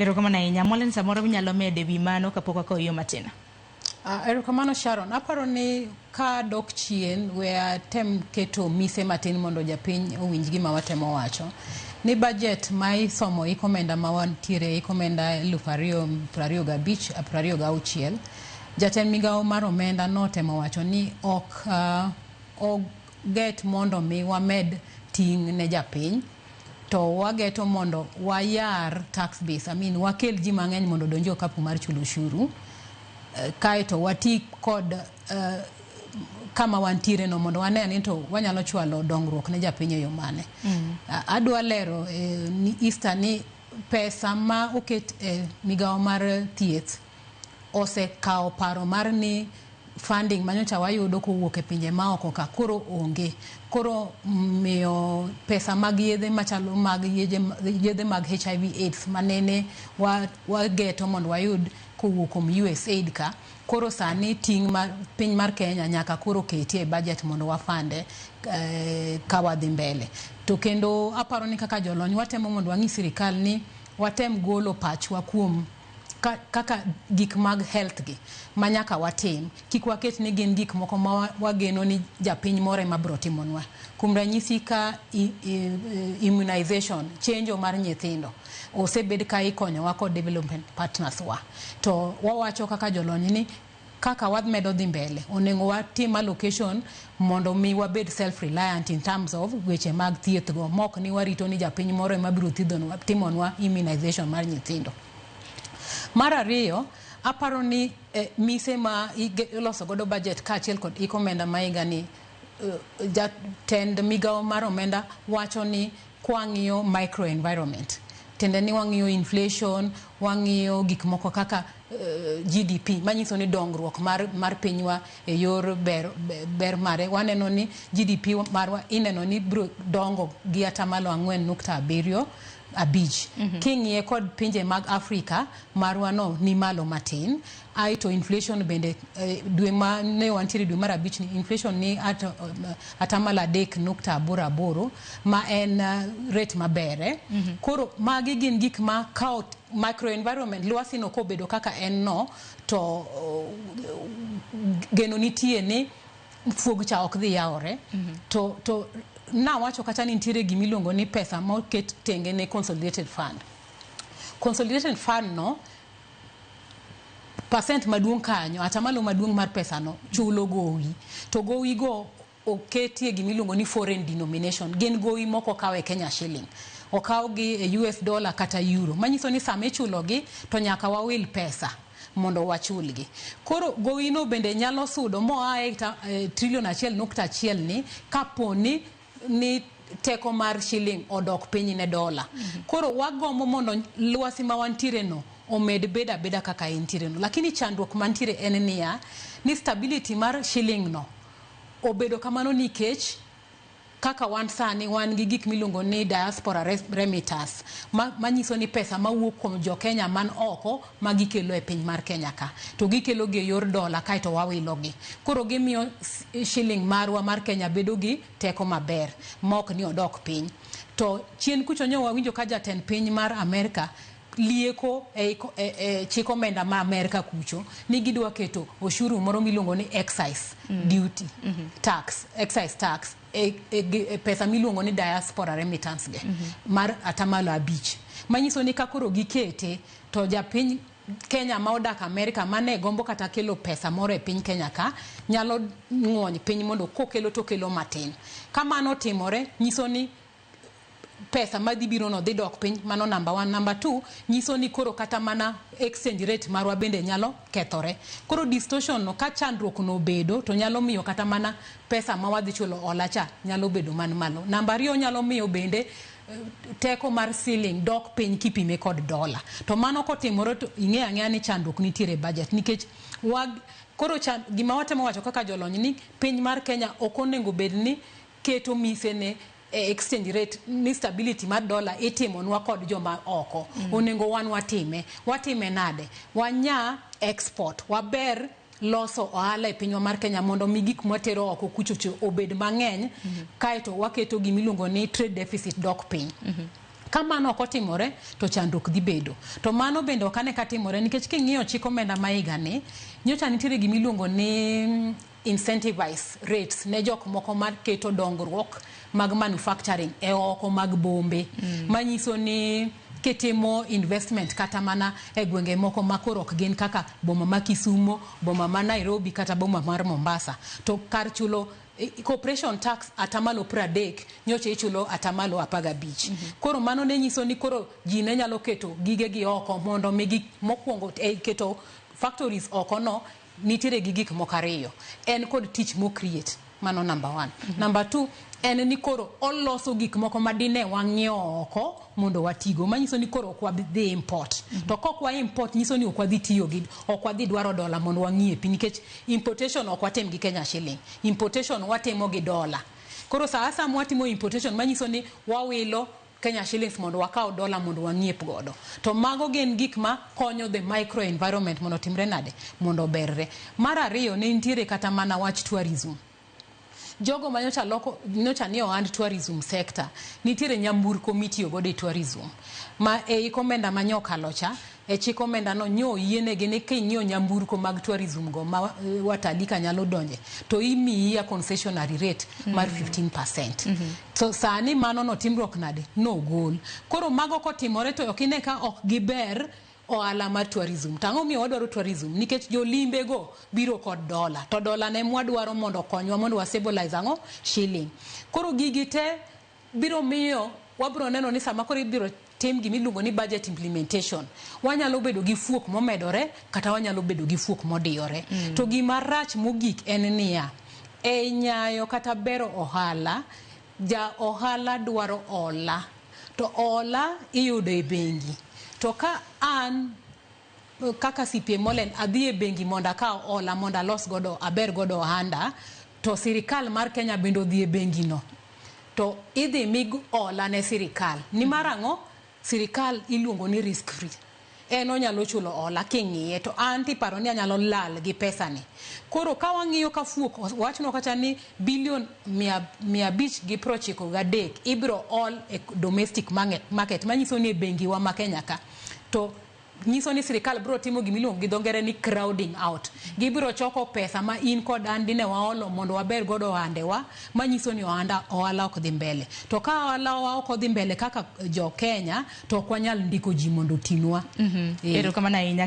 Erokamano ahinya. Mollen, samoro inyalo medo e wi mano kapok wakowo yo matin. Erokamano Sharon. Aparo ni ka dok chien, we atem keto mise matin mondo japiny owinj gima watemo wacho. Ni budget ma isomo hik omenda ma wantiere, hik omenda 2025 26, jatend migawo mar omenda notemo wacho ni ok oget mondo mi wamed ting' ne japiny, to wageto mondo wayar tax base, I mean, wakel ji mang'eny mondo odonj e okapu mar chulo ushuru, kaeto wati kod kama wantiere no mondo wane ni to wanyalo chwalo dongruok ne japiny e yo mane. Adwa lero ni Easter ni pesa ma oket e migawo mar thieth osekawo paro mar ni funding manyocha wayudo kowuok e pinje maoko ka koro onge. Koro miyo pesa mag yedhe machalo mag yedhe mag HIV AIDS manene wageto mondo wayud kowuok kuom USAID ka, koro sani ting' mar piny mar Kenya nyaka koro ketie e budget mondo wafande ka wadhi mbele. To kendo aparo ni kaka jolony watemo mondo wang'i sirikal ni watem golo pachwa kuom kaka gik mag health gi ma nyaka watim, kik waket ni gin gik moko ma wageno ni japiny moro ema biro timonwa. Kuom ranyisi, ka immunization, chenjo mar nyithindo, osebed ka ikonyowa kod development partners wa, to wawacho kaka jolony ni kaka wamedo dhi mbele, onego watim allocation mondo mi wabed self reliant in terms of weche mag thieth go, mok ni warito ni japiny moro ema biro thiedhonwa, timonwa immunization mar nyithindo. Mar ariyo, aparo ni mise ma iloso godo budget kaachiel kod hik omenda ma higa ni, jatend migawo mar omenda wacho ni kwang'iyo micro environment, tiende ni wang'iyo inflation, wang'iyo gik moko kaka GDP, manyiso ni dongruok mar pinywa e yor ber mare, waneno ni GDP marwa ineno ni biro dongo gi 4.75%. King'iye kod pinje mag Afrika, marwa no ni malo matin. Aeto inflation bende, dwe ma ne wantiere, dwe mar abich ni, inflation ni at 3.88%, ma en rate maber, eh? Koro magi gin gik ma ka microenvironment, lwasi no, kobedo kaka en no, to geno nitie ni fuog cha ok dhi yawore. To nawacho kata ni nitiere gimiluongo ni pesa moket tenge ne consolidated fund. Consolidated fund no, percent maduong' kanyo, atamalo maduong' mar pesa no chulo gowi, to gowi go oketie gimiluongo ni foreign denomination. Gin gowi moko okaw e Kenya shilling, okaw gi e US dollar kata euro, manyiso ni sama ichulogi to nyaka wawil pesa mondo wachulgi. Koro gowino bende nyalo sudo moa e trilion 1.1 ni kapo ni teko mar shilling odok piny ne dola. Koro wagombo mondo lwasi ma wantiere no omed bedo abeda kaka entiere no, lakini chandruok mantiere en niya, ni stability mar shilling no obedo kamano nikech kaka wan sani wan gi gik miluongo ni diaspora remittance, manyiso ni pesa mawuok kuom jo Kenya man oko ma gikelo e piny mar Kenya ka, to gikelo gi e yor dola, kaeto wawilo gi, koro gimiyo shilling marwa mar Kenya bedo gi teko maber ma ok ni odok piny. To chien kucho nyo wawinjo ka jatend piny mar Amerka lieko e chik omenda ma Amerka kucho ni gidwa keto oshuru moro miluongo ni excise duty tax, excise tax e pesa miluongo ni diaspora remittance ge mar 5%, manyiso ni ka koro gikete, to japiny Kenya ma odak Amerika mane gombo kata kelo pesa moro e piny Kenya ka nyalo ng'wony piny mondo kokelo to kelo matin. Ka mano otimore, nyiso ni pesa madhi biro no dhi dok piny. Mano number one. Number two, nyiso ni koro kata mana exchange rate marwa bende nyalo kethore. Koro distortion no, ka chandruok no obedo, to nyalo miyo kata mana pesa ma wadhi chulo hola cha nyalo bedo man malo. Namba ariyo, nyalo miyo bende teko mar shilling dok piny kipime kod dola. To mano kotimore, to ing'eyo ang'eya ni chandruok nitiere e budget, nikech koro gima watemo wacho kaka jolony ni piny mar Kenya ok onego bed ni keto mise ne e exchange rate, ni stability mar dola itimonwa kod joma oko. Onego wan watime. Watime nade? Wanya export, waber loso ohala e pinywa mar Kenya mondo mi gik mwatero oko kuchocho obed mang'eny, kaeto waketo gimiluongo ni trade deficit dok piny. Ka mano ok otimore to chandruok dhi bedo. To mano bende ok ane ka timore nikech king'iyo chik omenda ma higani, nyocha nitiere gima iluongo ni incentivize rates ne jok moko maketo dongruok mag manufacturing e oko mag bombe. Manyiso ni kitimo investment kata mana e gwenge moko ma koro ok gin kaka boma ma Kisumo, boma ma Nairobi kata boma mar Mombasa, to kar chulo corporation tax atamalo 30, nyocha ichulo atamalo 15. Koro mano ne nyiso ni koro ji ne nyalo keto gigegi oko mondo mi mokwongo keto factories oko no nitiere gi gik moko ariyo. En kod tich mo create, mano number 1. Number 2, en ni koro oloso gik moko ma dine wang'iewo oko mondo watigo, manyiso ni koro ok wadhi import. To kok wa import nyiso ni ok wadhi tiyo gi, ok wadhi dwaro dola mondo wang'iepi, nikech importation ok watim gi Kenya shilling, importation watimo gi dola. Koro sa asaya mwatimo importation manyiso ni wawilo Kenya shillings mondo wakaw dola mondo wang'iep godo. To mago gin gik ma konyo the micro environment mondo otimre nade, mondo oberre. Mar ariyo, ne nitiere kata mana wach tourism. Jogo ma nyocha loko, nyocha ni ohand tourism sector, nitiere nyamburko mitiyo godo e tourism. Ma ei omenda ma nyokalo cha, e chik omenda no nyo oyienegi ni king'iewo nyamburko mag tourism go ma watalii ka nyalo donje, to imiyi a concessionary rate mar 15%. So sani mano notimruok nade? Nogol. Koro mago kotimore to ok ine ka ok giber ohala mar tourism. To ang'o miyo wadwaro tourism? Nikech jolimbe go biro kod dola. To dola ne mwadwaro mondo okonywa mondo wa stabilize ang'o? Shilling. Koro gigi te biro miyo wabiro neno ni sama koro ibiro tim gima iluongo ni budget implementation, wanyalo bedo gi fuok momedore kata wanyalo bedo gi fuok modiyore. To gima rach mogik en niya, e nyayo kata bero ohala, ja ohala dwaro hola. To hola iyudo e bengi. To ka an kaka CPA Molen adhi e bengi mondo akaw hola mondo alos godo, aber godo ohanda, to sirikal mar Kenya bende odhi e bengi no, to idhi mi hola ne sirikal. Nimar ang'o? Sirikal iluongo ni risk free. En onyalo chulo hola king'iye, to an tiparo ni anyalo lal gi pesa ni. Koro ka wang'iyo ka fuok, wachno kacha ni bilion 593 ibiro ol e domestic market, manyiso ni e bengi wa ma Kenya ka. To nyiso ni sirikal biro timo gima iluongo gi dho ngere ni crowding out. Gibiro choko pesa ma in kod an dine waolo mondo waber godo ohandewa, manyiso ni ohala ok dhi mbele. To ka ohala wa ok odhi mbele kaka jo Kenya, to ok wanyal ndiko ji mondo otinwa. Erokamano ahinya.